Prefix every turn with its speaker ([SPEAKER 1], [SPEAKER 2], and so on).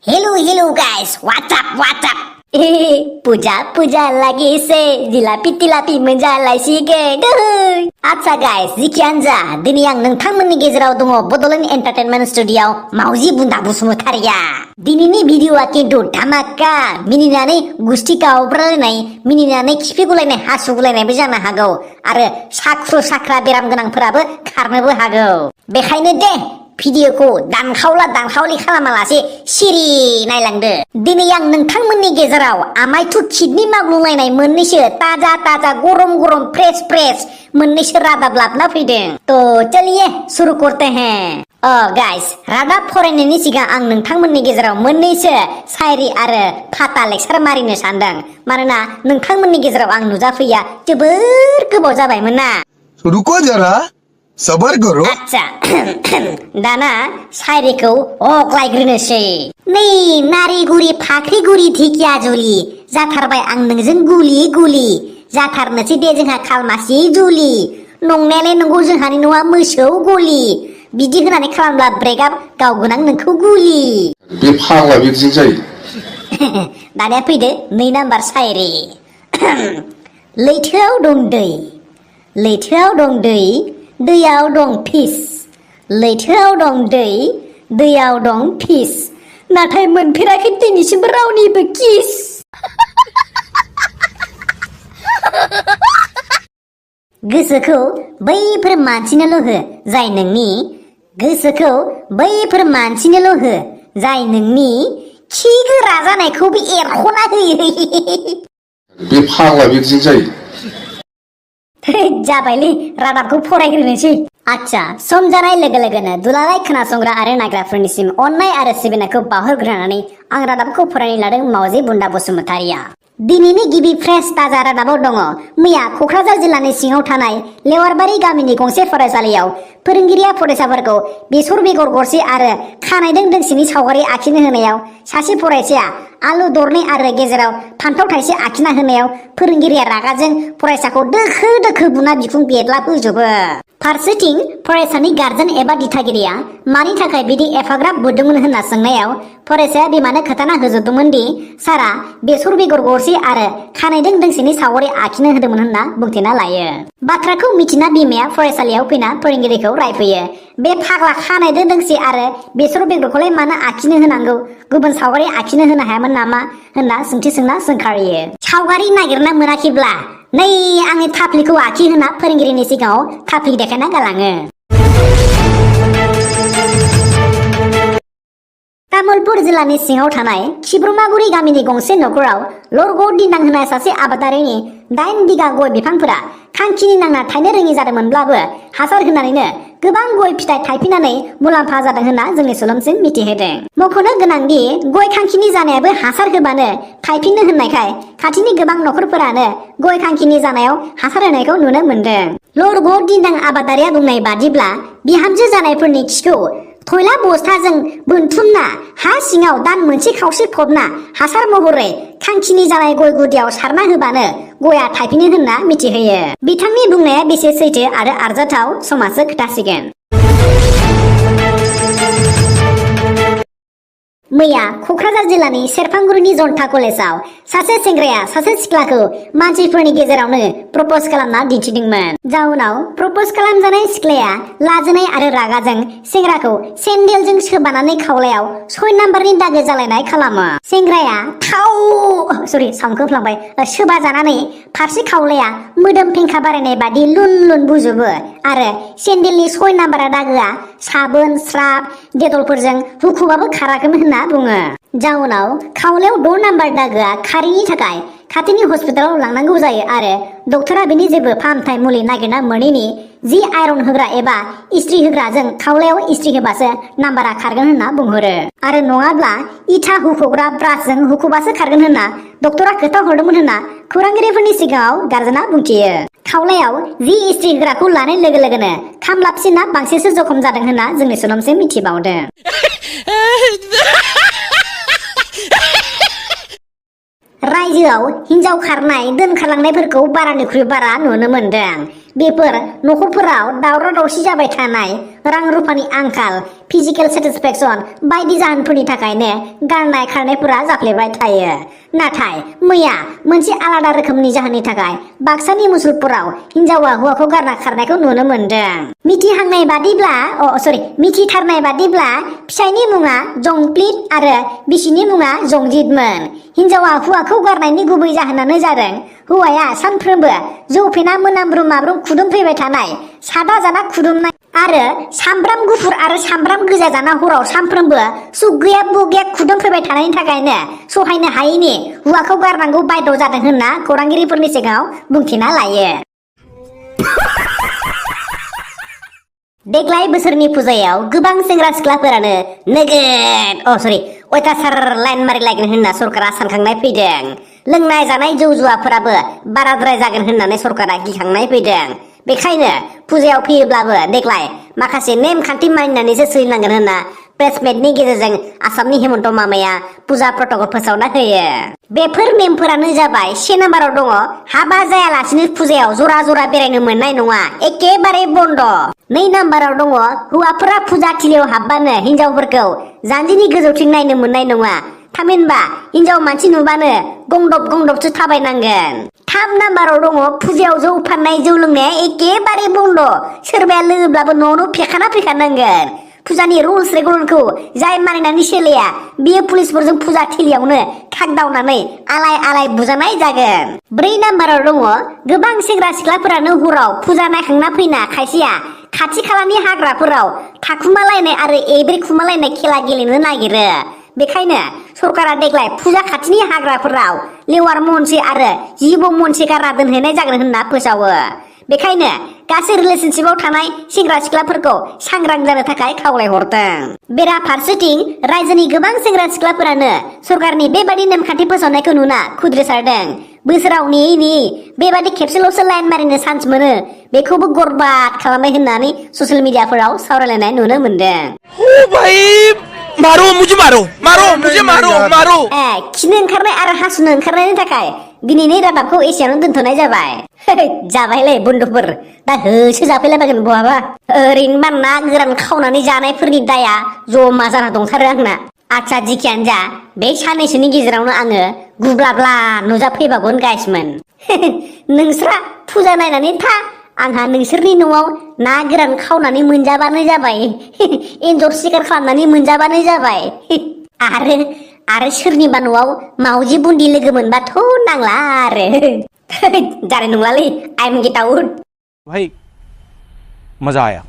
[SPEAKER 1] Hello guys, what's up? Puja lagi jilapi tilapi menjalaysigen. Atsa guys, jikian जा दिनै आं नोंथांमोननि गेजेराव दङ बड'लेण्ड एन्टारटेनमेन्ट स्टुडिय'आव मावजि बुन्दा बसुमतारिया। दिनैनि भिडिअ'आ खिन्थु धामाका मिनिनानै गुस्थि गावब्रालायनाय मिनिनानै खिफि गुलायनाय हासु गुलायनायबो जानो हागौ आरो साख्रु साख्रा बेराम गोनांफोराबो खारनोबो हागौ। बेखायनो दे भिडिअ'खौ दानखावली खालामालासे सिरि नायलांदो। दिनै आं नोंथांमोननि गेजेराव आमायथु किडनि माग्लुंलायनाय मोननैसो ताजा गरम फ्रेश मोननैसो रादाब लाबोना फैदों। तो चलिए शुरू करते हैं। गाइस, रादाब फरायनायनि सिगां आं नोंथांमोननि गेजेराव मोननैसो शायरी आरो फाता लेक्सार मारिनो सानदों। मानोना नोंथांमोननि गेजेराव आं नुजाफैया जोबोर गोबाव जाबायमोन ना।
[SPEAKER 2] रुको जरा सबर करो।
[SPEAKER 1] आच्छा दाना शायरीखौ अग्लायग्रोनोसै। नै नारिगुरि फाख्रिगुरि धिकिया जुलि जाथारबाय आं नोंजों गुलि जाथारनोसै दे जोंहा खालमासि जुलि नंनायालाय नंगौ जोंहानि न'आ मोसौ गलि बिदि होनानै खालामब्ला ब्रेकआप गावगोन आं नोंखौ गुलि।
[SPEAKER 2] बे फाग्ला बिदिजों जायो।
[SPEAKER 1] दानिया फैदो 2 नाम्बार शायरी। लैथोआव दं दै दैयाव दं फिस। लैथोआव दं दै दैयाव दं फिस नाथाय मोनफेराखै दिनैसिमबो रावनिबो किस। गोसोखौ बैफोर मानसिनोल' हो जाय नोंनि खि गोरा जानायखौबो एरख'ना होयो।
[SPEAKER 2] बे फाग्ला बिदिजों जायो।
[SPEAKER 1] जाबायलै रादाबखौ फरायग्रोनोसै। आच्छा, सम जानाय लोगो लोगोनो दुलाराय खोनासंग्रा आरो नायग्राफोरनिसिम अननाय आरो सिबिनायखौ बावहरग्रोनानै आं रादाबखौ फरायनो लादों मावजि बुन्दा बसुमतारिया। दिनैनि गिबि फ्रेश ताजा रादाबाव दङ। मैया क'क्राझार जिल्लानि सिङाव थानाय लेवारबारि गामिनि गंसे फरायसालियाव फोरोंगिरिया फरायसाफोरखौ बेसर बेगर गरसे आरो खानायदों दोंसेनि सावगारि आखिनो होनायाव सासे फरायसाया आलु दरनै आरो गेजेराव फान्थाव थाइसे आखिना होनायाव फोरोंगिरिया रागाजों फरायसाखौ दोखो बुना बिखुं बेदलाब होजोबो। फारसेथिं फरायसानि गार्जेन एबा दिथागिरिया मानि थाखाय बिदि एफाग्राब बुदोंमोन होनना सोंनायाव फरायसाया बिमानो खोथाना होजोबदोंमोन दि सारा बेसर बेगर गरसे आरो खानायदों दोंसेनि सावगारि आखिनो होदोंमोन होनना बुंथिना लायो। बाथ्राखौ मिथिना बिमाया फरायसालियाव फैना फोरोंगिरिखौ रायफैयो। बे फाग्ला खानायदों दोंसे आरो बेसर बेगरखौलाय मानो आखिनो होनांगौ, गुबुन सावगारि आखिनो होनो हायामोन नामा होनना सोंथि सोंना सोंखारियो। सावगारि नागिरना मोनाखैब्ला नै आंनि थाफ्लिखौ आखि होना फोरोंगिरिनि सिगाङाव थाफ्लि देखायना गालाङो। तामुलपुर जिल्लानि सिङाव थानाय खिब्रमागुरि गामिनि गंसे न'खराव लरग' दिन्दां होनाय सासे आबादारिनि 8 बिगा गय बिफांफोरा खांखिनि नांना थायनो रोङि जादोंमोनब्लाबो हासार होनानैनो गोबां गय फिथाइ थायफिननानै मुलाम्फा जादों होनना जोंनि सुलुंसिम मिथिहोदों। मख'नो गोनांदि गय खांखिनि जानायाबो हासार होबानो थायफिननो होननायखाय खाथिनि गोबां न'खरफोरानो गय खांखिनि जानायाव हासार होनायखौ नुनो मोनदों। लरग' दिन्दां आबादारिया बुंनाय बादिब्ला बिहामजो जानायफोरनि खिखौ थयला बस्थाजों बोनथुमना हा सिङाव दान मोनसे खावसे फबना हासार महरै खांखिनि जानाय गय गुदियाव सारना होबानो गया थायफिनो होनना मिथिहोयो। बिथांनि बुंनाया बेसे सैथो आरो आरजाथाव समाजो खोथासिगोन। मैया क'क्राझार जिल्लानि सेरफांगुरिनि जन्था कलेजाव सासे सेंग्राया सासे सिख्लाखौ मानसिफोरनि गेजेरावनो प्रप'ज खालामना दिन्थिदोंमोन। जाउनाव प्रप'ज खालामजानाय सिख्लाया लाजिनाय आरो रागाजों सेंग्राखौ सेन्देलजों सोबानानै खावलायाव 6 नाम्बारनि दागो जालायनाय खालामो। सेंग्राया सोबा जानानै फारसे खावलाया मोदोम फेंखा बारायनाय बादि लुन बुजोबो आरो सेन्देलनि 6 नाम्बारा दागोआ साबोन स्राब डेटलफोरजों हुखुबाबो खाराखैमोन होनना बुङो। जाउनाव खावलायाव 6 नाम्बार दागोआ खारिनि थाखाय खाथिनि हस्पिटालाव लांनांगौ जायो आरो डक्टरा बेनि जेबो फाहामथाय मुलि नागिरना मोनैनि जि आयरन होग्रा एबा इस्त्रि होग्राजों खावलायाव इस्त्रि होबासो नाम्बारा खारगोन होनना बुंहरो आरो नङाब्ला इथा हुख'ग्रा ब्रासजों हुख'बासो खारगोन होनना डक्टरा खोथा हरदोंमोन होनना खौरांगिरिफोरनि सिगाङाव गार्जेना बुंथियो। खावलायाव जि इस्त्रि होग्राखौ लानाय लोगो लोगोनो खामलाबसिना बांसिनसो जखम जादों होनना जोंनि सुलुंसिम मिथिबावदों। रायजोआव हिन्जाव खारनाय दोनखारलांनायफोरखौ बारानिख्रुइ बारा नुनो मोनदों। बेफोर न'खरफोराव दावराव दावसि जाबाय थानाय रां रुफानि आंखाल फिजिकेल सेटिसफेक्सन बायदि जाहोनफोरनि थाखायनो गारनाय खारनायफोरा जाफ्लेबाय थायो। नाथाय मैया मोनसे आलादा रोखोमनि जाहोननि थाखाय बाक्सानि मुसलपुराव हिनजावा हौवाखौ गारना खारनायखौ नुनो मोनदों। मिथिथारनाय बादिब्ला फिसायनि मुङा जंप्लिट आरो बिसिनि मुङा जंजितमोन। हिनजावा हौवाखौ गारनायनि गुबै जाहोनानो जादों हौवाया सानफ्रोमबो जौ फेना मोनामब्रुं माब्रुं खुदुमफैबाय थानाय, सादा जाना खुदुमनाय आरो सामब्राम गुफुर आरो सामब्राम गोजा जाना हराव सानफ्रोमबो सुख गैया बुख गैया खुदुमफैबाय थानायनि थाखायनो सहायनो हायैनि हौवाखौ गारनांगौ बायद' जादों होनना खौरांगिरिफोरनि सिगाङाव बुंथिना लायो। देग्लाय बोसोरनि फुजायाव गोबां सेंग्रा सिख्लाफोरानो अयथासार लाइन मारिलायगोन होनना सरकारा सानखांनाय फैदों। लोंनाय जानाय जौ जुवाफोराबो बाराद्राय जागोन होननानै सरकारा गिखांनाय फैदों। बेखायनो फुजायाव फैयोब्लाबो देग्लाय माखासे नेमखान्थि मानिनानैसो सोलिनांगोन होनना प्रेस मिटनि गेजेरजों आसामनि हेमन्त मामाया फुजा प्रटकल फोसावना होयो। बेफोर नेमफोरानो जाबाय 1 नाम्बाराव दङ हाबा जायालासिनो फुजायाव जरा जरा बेरायनो मोननाय नङा, एकेबारे बन्द'। 2 नाम्बाराव दङ हौवाफोरा फुजा थिलियाव हाबबानो हिनजावफोरखौ जानजिनि गोजौथिं नायनो मोननाय नङा, थामहिनबा हिनजाव मानसि नुबानो गंदब गंदबसो थाबायनांगोन। 3 नाम्बाराव दङ फुजायाव जौ फाननाय जौ लोंनाया एकेबारे बन्द', सोरबाया लोङोब्लाबो न'आवनो फेखाना फैखानांगोन। फुजानि रुल्स रेगुलेसनखौ जाय मानिनानै सोलिया बियो पुलिसफोरजों फुजा थिलियावनो खागदावनानै आलाय आलाय बुजानाय जागोन। 4 नाम्बाराव दङ गोबां सेंग्रा सिख्लाफोरानो हराव फुजा नायखांना फैना खायसेया खाथि खालानि हाग्राफोराव थाखुमालायनाय आरो एब्रेखुमालायनाय खेला गेलेनो नागिरो। बेखायनो सरकारा देग्लाय फुजा खाथिनि हाग्राफोराव लेवार मनसे आरो जिबौ मनसे गारना दोनहैनाय जागोन होनना फोसावो। बेखायनो गासै रिलेशनशिपआव थानाय सेंग्रा सिख्लाफोरखौ सांग्रां जानो थाखाय खावलायहरदों। बेराफारसेथिं रायजोनि गोबां सेंग्रा सिख्लाफोरानो सरकारनि बेबादि नेमखान्थि फोसावनायखौ नुना खुद्रिसारदों। बोसोराव नेयै नेयै बेबादि खेबसेल'सो लाइन मारिनो चान्स मोनो, बेखौबो बरबाद खालामनाय होननानै ससियेल मिडियाफोराव सावरायलायनाय नुनो मोनदों। खिनो ओंखारनाय आरो हासुनो ओंखारनायनि थाखाय दिनैनि रादाबखौ एसेयावनो दोनथ'नाय जाबाय। जाबायलै बन्धुफोर, दा होसो जाफैलायबागोन बहाबा। ओरैनोबा ना गोरान खावनानै जानायफोरनि दाया जमा जाना दंथारो आंना। आच्छा जिखियानो जा, बे साननैसोनि गेजेरावनो आङो गुब्लाब्ला नुजाफैबागोन गाइसमोन। नोंस्रा फुजा नायनानै था, आंहा नोंसोरनि न'आव ना गोरान खावनानै मोनजाबानो जाबाय, एन्जर सिकार खालामनानै मोनजाबानो जाबाय। आरो सोरनिबा न'आव मावजि बुन्दि लोगो मोनबाथ' नांला आरो। जानाय नंलालै, आइ एम गेट आउट।
[SPEAKER 3] भाई मजा आया।